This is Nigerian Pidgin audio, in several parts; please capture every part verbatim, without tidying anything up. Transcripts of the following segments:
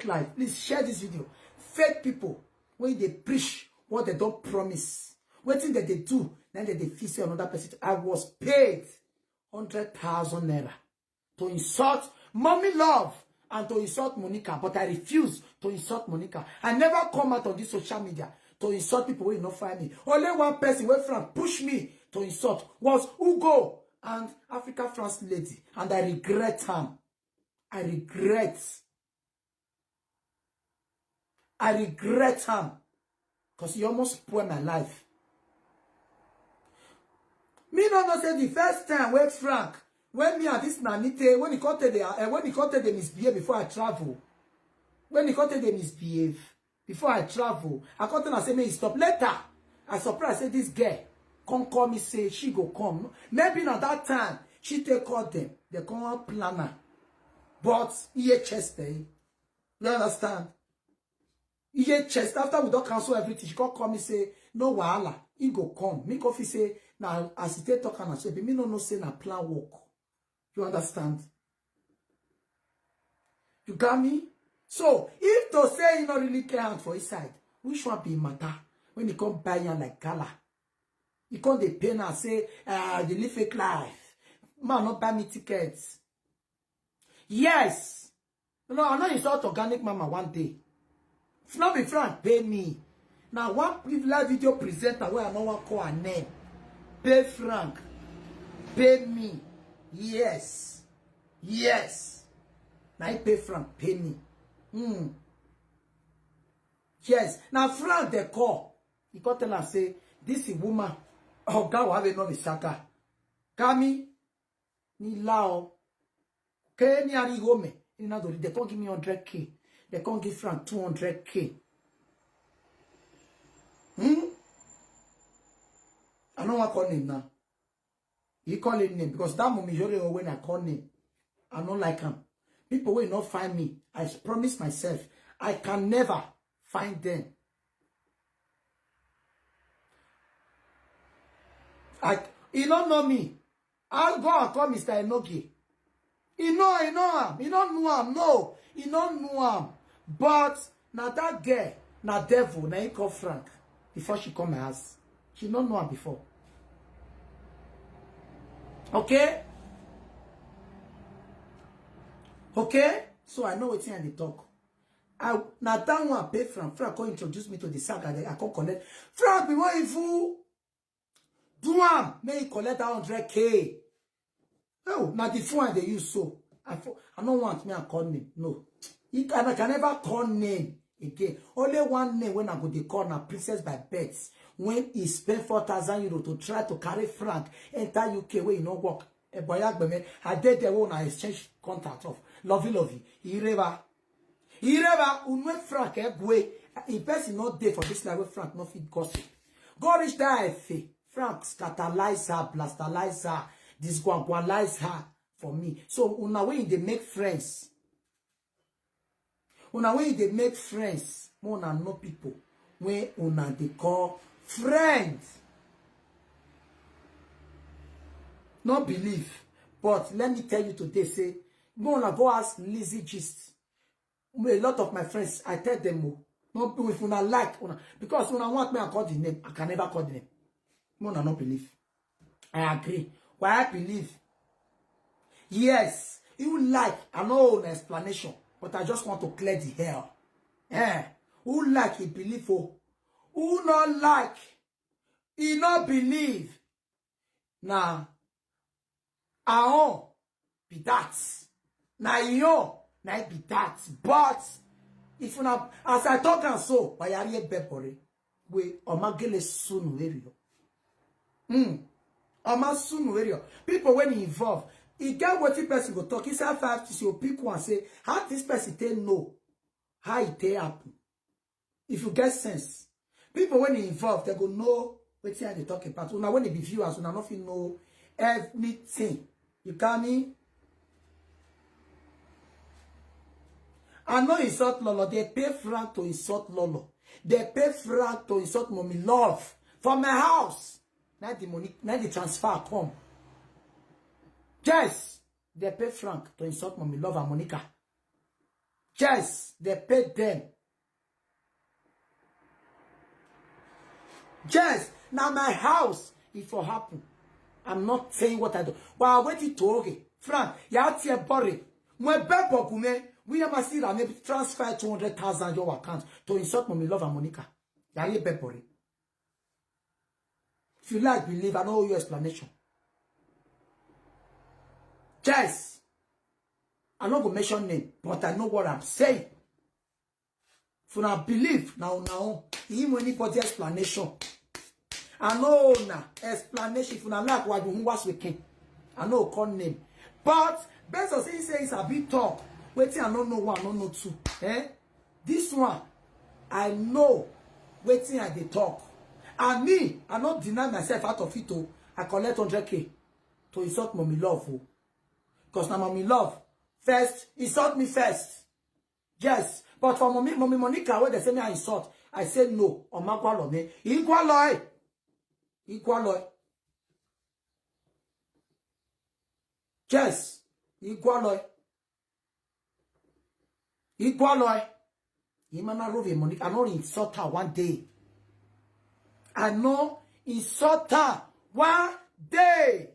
Life, please share this video. Fake people, when they preach what they don't promise, wetin dem dey do, then they dey feel say another person. I was paid hundred thousand naira to insult Mommy Love and to insult Monica, but I refuse to insult Monica. I never come out on this social media to insult people wey no find me. Only one person wey Frank push me to insult was Ugo and Africa France lady, and I regret am. I regret. I regret am, because he almost spoil my life. Me no know say the first time wey Frank, when me and this Nanite, when he come take the, uh, when he come take the misbehave before I travel, when he come take the misbehave before I travel, I come tell am say make he stop. Later, I surprise say this girl come call me say she go come. Maybe na that time she take call them, they come plan am. But E H S dey. You understand? E H S, after we don cancel everything, she come call me say no wahala, he go come. Me come feel say na as he take talk am na so, but me no know say na plan work. You understand? You got me? So if to say he no really clear hand for his side, which one be matter when he come buy am like gala? He come dey pain am say, ah, I dey live fake life. Man no buy me tickets. Yes. No, I no insult Organic Mama one day. If not be Frank pay me. Now one privileged video presenter where I no wan call her name. Pay Frank. Pay me. Yes. Yes. Now he pay Frank, pay me. Hmm. Yes. Now Frank they call. He come tell her say, this is woman. Oh God, why they not be saka? Kami, ni lao. Ke ni ari gome. Ni na dori. They come give me hundred K. They come give Frank two hundred K. Hmm? I no wan call name now. He call him name because that Mommy Jore when I call name, I no like him. People will not find me. I promise myself, I can never find them. I, he don't know me. I'll go and call Mister Enogie. He know, he know am. He don't know am. No, he don't know am. But now that girl, now devil, now he call Frank before she come my house. She don't know am before. Okay? Okay? So I know wetin I dey talk. I, na that one pay Frank. Frank come introduce me to the saga. I come collect. Frank be more evil. Do am, make he collect that hundred K. Oh, na the phone I dey use so. I fo- I no want me I call name. No. He can, I can never call name again. Only one name when I go dey call na Princess by Bet. When he spend four thousand euro to try to carry Frank enter U K where he no work. Eh, boy, I dey there when I exchange contact of Lovey Lovey. Ireva. Ireva, unwe Frank, eh, gwe. In person not there for this life where Frank no fit gossip. Go reach that F A. Frank scandalize her, blastalize her, disqualifize her for me. So una wey dey make friends. Una wey dey make friends, more una know people wey una dey call friends. No believe, but let me tell you today, say, more una go ask Lizzie Gist. A lot of my friends, I tell them, oh, no, if una like, una, because una want me, I call the name. I can never call the name. More una no believe. I agree. Why I believe? Yes, you like, I know an explanation, but I just want to clear the air. Eh, who like he believe, oh? Who not like he not believe? Now, I own be that. Na your, na it be that. But if una, as I talk and so, Bayari Bepore, we omagele sunu area. Hmm. Oma sunu area. People when involved, e get wetin person go talk inside five to say, pick one, say, how this person take know how it take happen. If you get sense, people when involved, they go know wetin I dey talk about. Una when they be viewers, una no fit know anything. You got me? I no insult Lolo. They pay Frank to insult Lolo. They pay Frank to insult Mommy Love for my house. Now the money, now the transfer come. Yes, they pay Frank to insult Mommy Love and Monica. Yes, they paid them. Yes, now my house, if for happen. I'm not saying what I do. But I waited to okay. Frank, you out here body. My bebo gume, we am see that maybe transfer two hundred thousand your account to insult Mommy Love and Monica. You are here body. If you like, believe, I know your explanation. Yes. I no go mention name, but I know what I'm saying. If una believe, now, now, even anybody explanation. I know na explanation. If una like, why you was weekend? I know call name. But based on say, say it's a bit talk. Waiting, I don't know one, I don't know two. Eh? This one, I know waiting at the talk. And me, I not deny myself out of it. Oh, I collect one hundred K to insult Mommy Love. Oh. Because now Mommy Love first, insult me first. Yes, but for Mommy, Mommy Monica, where they say me I insult, I say no. Omagwalo me. Igwalo eh. Igwalo eh. Yes. Igwalo eh. Igwalo eh. Imana Rove Monica, I no insult her one day. I no insult her one day.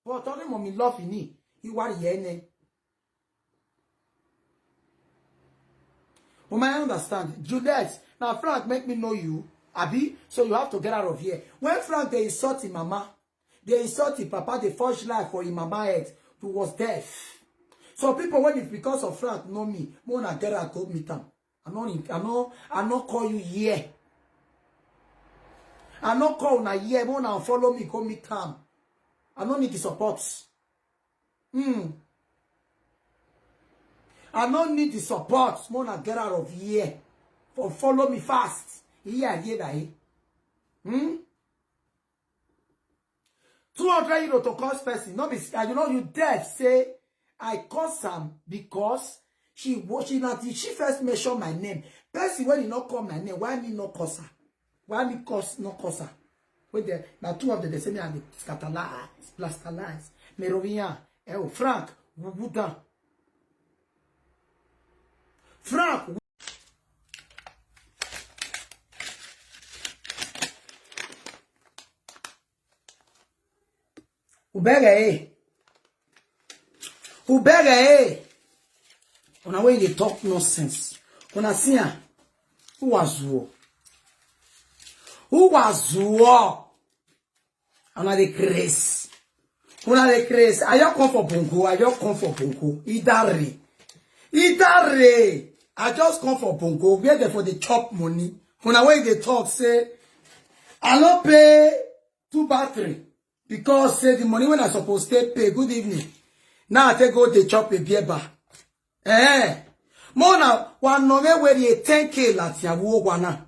But only Mommy Love in me. You are yene. Woman, I understand. Juliet, now Frank make me know you. Abi, so you have to get out of here. When Frank they insult him mama, they insult him papa, they forge life for him mama head. Who was deaf. So people when it's because of Frank know me, more na get out go meet am. I no, I no, I no call you here. I no call na here, more na follow me, go meet am. I no need the support. Hmm. I no need the support. More na get out of here. For follow me fast. Here, here, here. Hmm? Two hundred euro to cost person. No be, uh, you know, you deaf say I cause am because she wa-, she not, she first mention my name. Person when he not call my name, why me not cause her? Why me cause, not cause her? Wait there. Now two of them, they say me and the scatterize, plasterize. Merovian, eh, oh, Frank, Wubudan. Frank. Ubere eh. Ubere eh. Una wey dey talk nonsense. Una see am. Who was war? Who was war? Una dey craze. Una dey craze. I just come for bongo. I just come for bongo. Idare. Idare. I just come for bongo. Where they for the chop money? Una wey dey talk say I no pay two battery because say the money when I suppose to pay. Good evening. Now I take go the chop a beer bar. Eh. Mona one no me where the ten K lati awo wana.